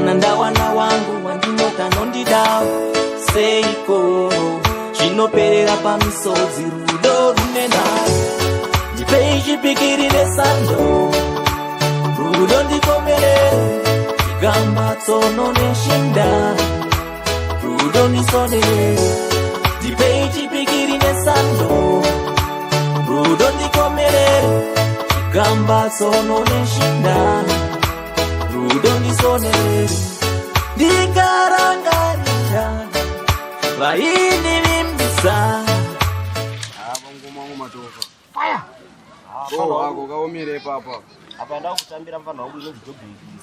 Kana ndawana wangu wandinota nondidawo seiko zvinoperera pamisodzi rudo rune nharo. Ndipei chipikiri nesando rudo ndikomerere chigamba tsono neshinda rudo ndisonere. Ndipei chipikiri nesando rudo ndikomerere chigamba tsono neshinda rudo ndisonere. Ndikarangarira vaindivimbisa. Apa ngoma wangu matofa. Fire. Oh, ako kaomire ipapa. Apa ndava kutambira mfana wangu inonzi job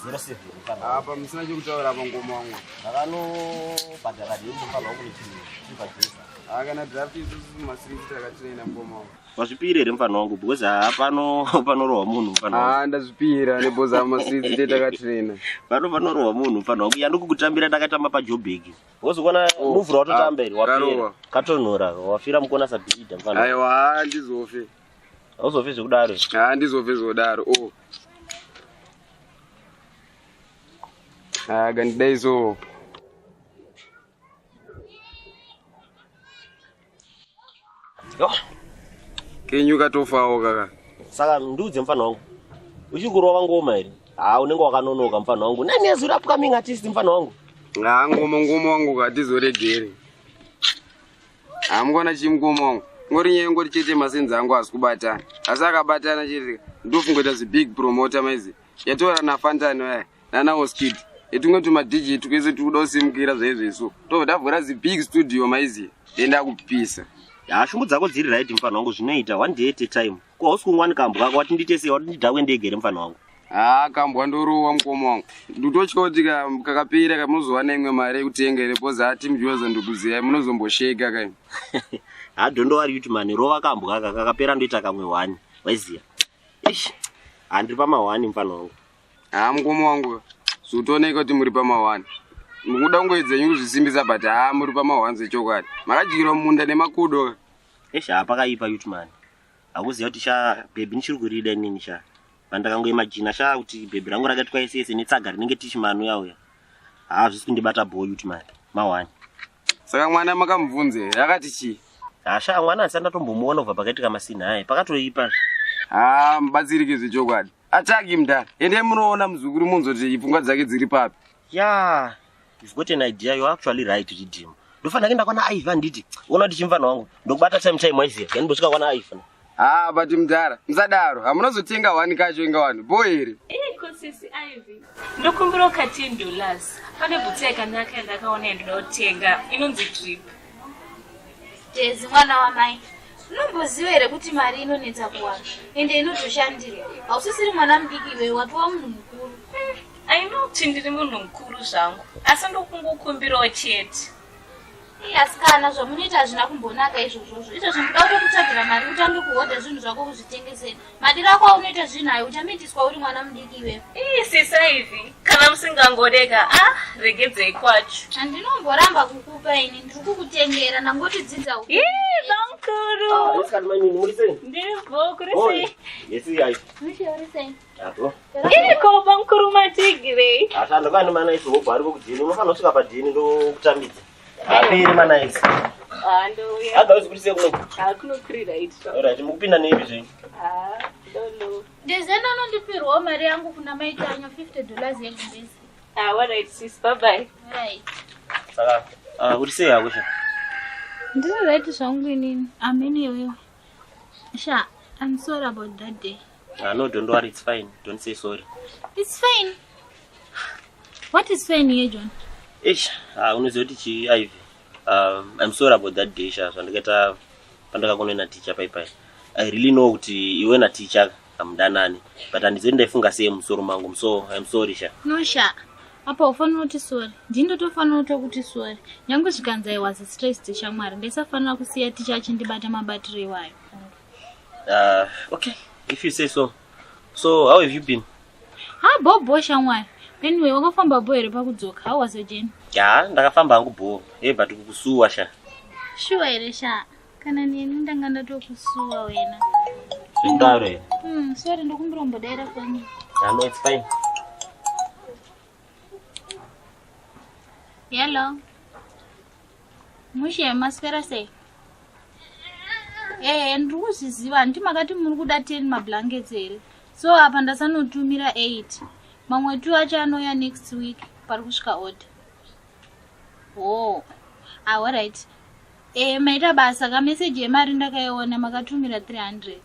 07 mfana wangu. Apa musina chekutaura apa ngoma wangu. Ndakanobhadhara rent mfana wangu nechirungu chiri padhuze. Ah, kana draft isusu masirisi takatraina ngoma wangu. Wazvipira here mfana wangu because haa pano panorohwa munhu mfana wangu. Ah, ndazvipira nebhoza masirisi te takatraina. Pano panorohwa munhu mfana wangu. Yandikukutambira ndakatamba paJobek. Because ukaona Oh, move rawatotamba ah, iri wapera. karohwa. Katonhora wafira mukona sabhidha mfana wangu. Aiwa, ah, ndizofe. Hauzofi zvekudaro. Ah, ndizofe zvodaro. Oh. Ah, gandidai so. Yo. Kenyu katofawo kaka. Saka ndiudze mfana wangu. Uchiri kurova ngoma here? Haa unenge wakanonoka mfana wangu. Nani azuri upcoming artist mfana wangu? Ah, ngoma ngoma wangu katizoregere. Ah, mukona chii mukoma wangu? Ngori nyaya ngori chete masenzi angu asi kubatana. Asi akabatana chete ndofunga zi big promoter maizi. Yatora na Fantano aya, nana Oskid. Etumwe tuma DJ twese tikuda kusimukira zvaizvo so. Tobva tavhura zi big studio maizi. Enda kupisa. Ya shungu dzako dziri right mfana wangu zvinoita one day at a time. Ko hausi kumwa nekambwa kako wati ndiite sei wati ndidhakwe ndege here mfana wangu? Ah, kambwa ndorowa mukoma wangu. Ndototya kuti kakapera kamunozowana imwe mari yekutenga here because ati mujoza ndikuziya munozombosheka kai. Ha don't worry you man rova kambwa aka kakapera ndoita kamwe one. Waiziya. Eish. Handiri pama one mfana wangu. Ah, mukoma wangu zvotooneka kuti muri pama one. Mukuda kungoedza henyu kuzvisimbisa but haa muri pama one zvechokwadi. Makadyirwa munda nemakudo. Eish ha pakaipa youth man. Hakuziva kuti sha baby ndichiri kurida inini sha. Pandakangoimagina sha kuti baby rangu rakaitwa ese netsaga rinenge tishimanu uya uya. Ha zvisi kundibata bho youth man. Ma one. Saka mwana makamubvunza here akati chii? Ha sha mwana handisati ndatombomuona kubva pakaitika masini haya. Pakatoipa. Haa mubatsirike zvechokwadi. Ataki mudhara. Endai munoona muzukuru munzoti pfungwa dzake dziri papi. Yeah, you've got an idea. You're actually right, Ridim. Ndofanira kuenda kwana Ivy handiti. Uona kuti chimfana wangu. Ndokubata time time waiziya. Yani ndosvika kwana Ivy. Ah, but mudhara, musadaro. Hamunozotenga one kacho inga one. Bho here? Iko sisi Ivy. Ndokumbira ka $10. Pane bhutsu yakanaka yandakaona yandinoda kutenga. Inonzi drip. Tezi mwana wamai. Unomboziva here kuti mari inonetsa kuwana ende inotoshandirwa. Hausisiri mwana mudiki iwewe watova munhu mukuru. I know kuti ndiri munhu mukuru zvangu. Asi ndokungokumbirawo chete. Ii asikana zvamunoita hazvina kumbonaka izvozvozvo. Izvozvo ndoda kutokutsvagira mari utange kuhodha zvinhu zvako kuzvitengesera. Madiro ako aunoita zvinhu ayo uchamitiswa uri mwana mudiki iwewe. Ii sisi Ivy, kana musingangodeka, ah, regedzei kwacho. Handinomboramba kukupa ini, ndiri kukutengera ndangoti dzidza uku. Ii, bamukuru. Isikati mainini muri sei? Ndiri bho, kuri sei? Yes, Ivy. Mushe uri sei? Apo. Iko bamukuru matigirei. Asha ndokani mana isi hobho ariko kudhini. Unofanira kusvika padhini ndokutambidza. Aperi mana isi. Ah, ndouya. Otherwise kuri sei kuno? Ah, kunokwirira itwa. Alright, mukupinda neipi zvenyu? Ah, lolo. Ndezena unondipirwawo mari yangu kuna mai Tanya $50 yegumbezi. Ah, alright sis, bye bye. Right. Saka, ah, uri sei hako sha? Ndiri right zvangu inini. Amen iwewe. Sha, I'm sorry about that day. Ah, no, don't worry, it's fine. Don't say sorry. It's fine. What is fine here, John? Eish, ah, unoziva kuti chii Ivy? I'm sorry about that day sha zvandakaita pandakakonwe naticha pai pai. I really know kuti iwe naticha hamudanani but handizivi ndaifunga sei musoro mangu so I'm sorry sha. No sha. Apa ufanira kuti sorry. Ndini ndotofanira kutokuti sorry. Nyangwe zvikanzi I was stressed shamwari. Ndaisafanira kusiya ticha achindibata mabatiro iwayo. Okay, if you say so. So how have you been? Ha bho bho shamwari. Anyway, wakafamba bho here pakudzoka? How was your journey? Ya, ndakafamba hangu bho. Hey, but kukusuwa sha. Sure here sha. Kana neni ndanga ndatokusuwa wena. Zvekudaro here? Sorry ndokumbira umbodaira foni. Ah, no, it's fine. Hello. Mushe maswera sei? Eh, ndiri kuzviziva handiti makati muri kuda 10 mablankets here? So apa ndasanotumira 8. Mamwe two acho anouya next week pari kusvika order. Oh. Ah, alright. Eh, maita basa ka message yemari ndakaiona makatumira 300.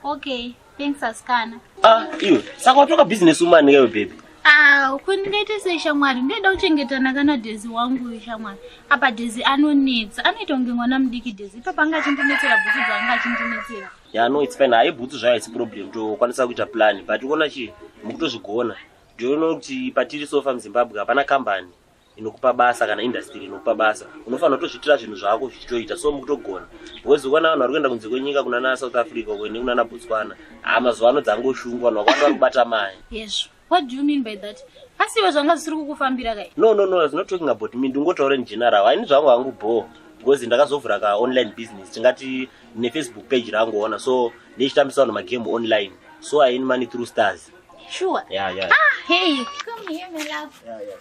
Okay, thanks asikana. Ah, iwe saka watoka business woman iwe baby. Ah, ko ndingaite sei shamwari? Ndinoda kuchengetana kana Daisy wangu uyu shamwari. Apa Daisy anonetsa, anoita kunge mwana mudiki Daisy. Ipapa anga achindinetsera bhutsu dzaanga achindinetsera. Yeah, no, it's fine. Hayi bhutsu zvayo haisi problem. Tokwanisa kuita plan, but unoona chii? Mukutozvigona. Ndinoona kuti patiri sofa muZimbabwe hapana kambani inokupa basa kana industry inokupa basa. Unofanira kutozviitira zvinhu zvako zvichitoita. So mukutogona. Because ukaona vanhu vari kuenda kunze kwenyika kunana South Africa uko nekunana Botswana. Ah, mazuva ano dzangoshungwa vanhu vakawanda vari kubata mari. Yezvo. What do you mean by that? Asi iwe zvanga zvisiri kukufambira kai? No, no, no, I was not talking about me. Ndingotaura in general. Haini zvangu hangu bho. Because ndakazovhura ka online business. Tingati ne Facebook page rangu ona. So ndichitambisa vanhu magame online. So I earn money through stars. Sure. Yeah, yeah. Ah, hey, come here my love. Yeah, yeah.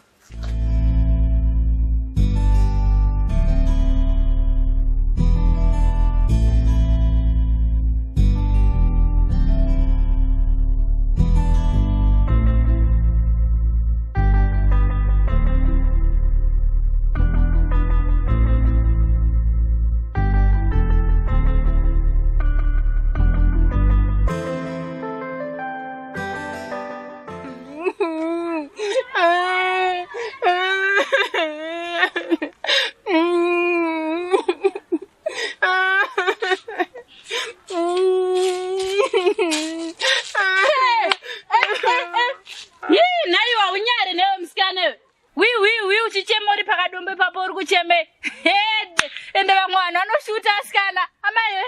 Nhaiwa unyare newe musikana iwe wi wi wi uchichema uri pakadombo ipapo uri kucheme hede ende vamwe vanhu vanoshuta asikana amaiwe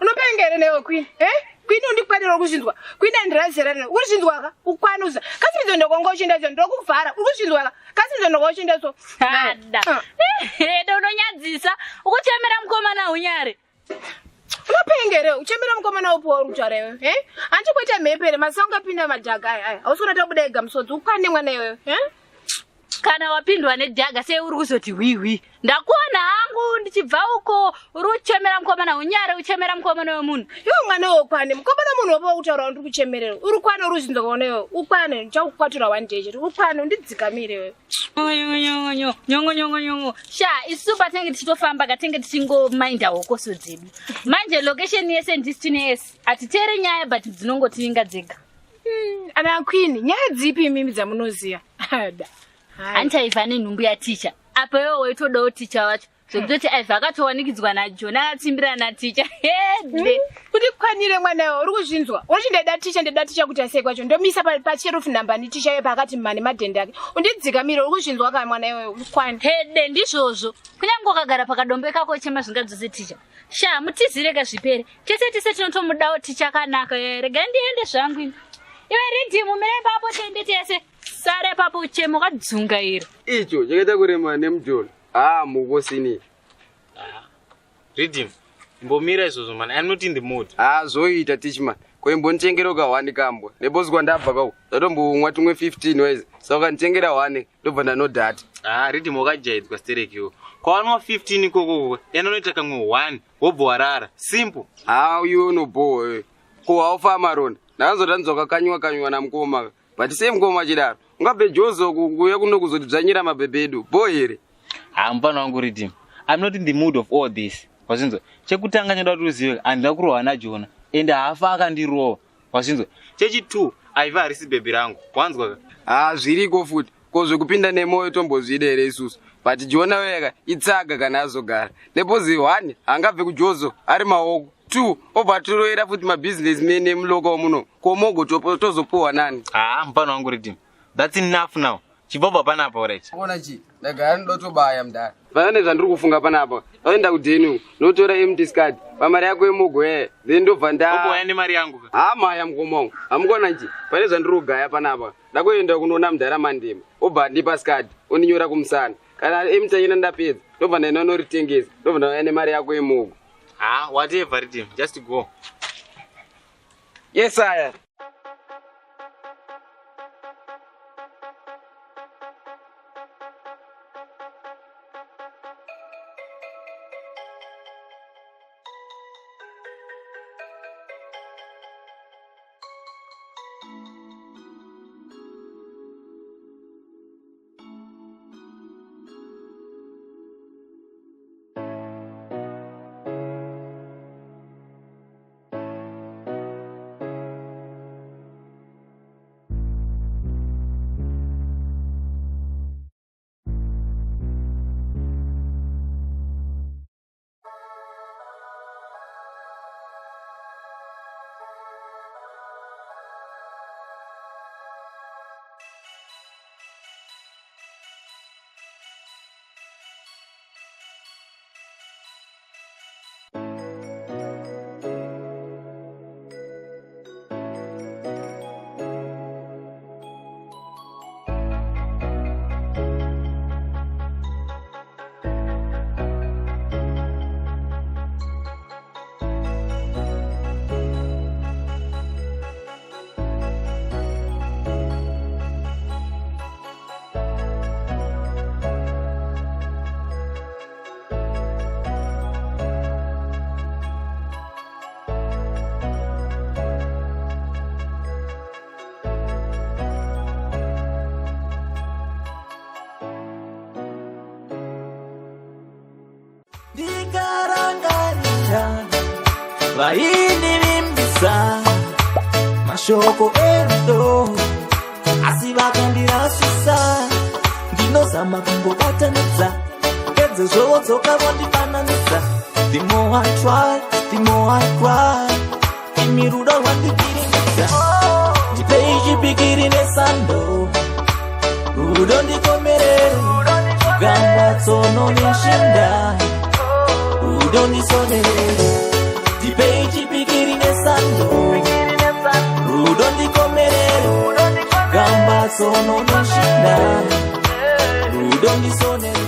Unopenga here newe queen? Eh? Queen undikwanira uri kuzvinzwa. Queen andirazera rino. Uri kuzvinzwa ka? Ukwane uza. Kasi midzo ndokonga uchienda so ndokuvhara. Uri kuzvinzwa ka? Kasi midzo ndokonga uchienda so. Ada. Ah. Hede unonyadzisa. Ukuchemera mukomana unyare. Unopenga here? Uchemera mukomana upi wauri kutaura iwewe? Eh? Hanti kuita mhepo here? Masango apinda madhaga aya aya. Hausi kuona tabuda ega musodzi. Ukwane mwana iwewe. Eh? Kana wapindwa nedhaga sei uri kuzoti hwihwi. Ndakuona hangu ndichibva uko uri kuchemera mukomana unyare uchemera mukomana wemunhu. Iwe mwana iwe ukwane. Mukomana munhu wapo wakutaura ndiri kuchemerera. Uri kwane uri kuzvinzwa kaona iwewe. Ukwane ndichakukwatura one day chete. Ukwane undidzikamire iwewe. Nyongo nyongo nyongo nyongo. Sha isu patinenge tichitofamba katenge tichingominda hokoso dzedu. Manje location yese ndisu tine yese. Hatiteere nyaya but dzinongotivinga dzega. Ana queen, nyaya dzipi imimi dzamunoziya? Ada. Hanti aibva nenhumbu yaticha. Apa iwe waitodawo ticha wacho. Zvekutoti aibva akatowanikidzwa naJona akatsimbirana naticha. Hede. Kuti kwanire mwana iwe uri kuzvinzwa. Uri ndeda ticha ndeda ticha kuti asei kwacho. Ndomisa pacherufu namba ni ticha iye pakati mane madhende ake. Undidzikamire uri kuzvinzwa ka mwana iwe ukwane. Hede ndizvozvo. Kunyange ukagara pakadombe kako chema zvingadzose ticha. Sha mutizire kazvipere. Tese tese tinotomudawo ticha akanaka. Rega ndiende zvangu ini. Iwe ridhimu mira ipapo tiende tese. Sara ipapo uchema wakadzungaira. Icho chakaita kurema nemujolo. Ah, mukosini. Redeem. Mbomira izvozvo man. I'm not in the mood. Ah, zvoita tichman. Ko imbonditengera ka one kambwa. Nebozi kwandabva kau. Ndatombomwa tumwe 15 wezi. Saka ukanditengera one ndobva ndanodhata. Ah, Redeem wakajaidzwa stereki iwe. Kwawanwa 15 ikoko enda unoita kamwe 1 wobva warara. Simple. Ah, iwe unobhowa iwe. Ko haufama rona. Ndakazoti kanywa kanywa namukoma. But sei mukoma chidaro? Ungabve jozo kuuya kuno kuzotidzvanyira mabhebhe edu. Bho here? Ah, mufana wangu Redeem. I'm not in the mood of all this. Wazinzwa? Chekutanga ndoda kuti uzive handina kurohwa naJona. Ende haafa akandirova. Wazinzwa? Chechi2 aiva harisi bhebhi rangu. Wanzwa ka? Ah, zviriko futi. Ko zvekupinda nemoyo tombozvida here isusu? But Jona weka itsaga kana azogara. Nepozi 1 angabve kujozo ari maoko. 2 obva atiroera futi mabusinessmen emuloko muno. Ko mogo tozopuwa nani? Ah, mufana wangu Redeem. That's enough now. Chibva panapa alright. Ona chi, ndagara ndotobaya mudhara. Pane zvandiri kufunga panapa. Ndaenda kudheni uku, ndotora empty card. Pamari yako yemogo yeye. Then ndobva nda Obva nemari yangu ka. Ha maya mukoma wangu. Hamukona nchi. Pane zvandiri kugaya panapa. Ndakuenda kunoona mudhara Mandema. Obva andipa scard, ondinyora kumusana. Kana empty yena ndapedza, ndobva ndaenda noritengesa. Ndobva ndauya nemari yako yemogo. Ah, whatever Redeem. Just go. Yes, aya. Vaindivimbisa mashoko erudo, asi vakandirasisa. Ndinozama kungobatanidza, pedzezvo vodzoka vondifananidza. The more I try, the more I cry. Imi rudo rwandivhiringidza. Ndipei chipikiri nesando, rudo ndikomerere. Gamba, tsono neshinda, rudo ndisonerere. Ndipei chipikiri nesando, rudo ndikomerere. Gamba, tsono neshinda, rudo ndisonerere.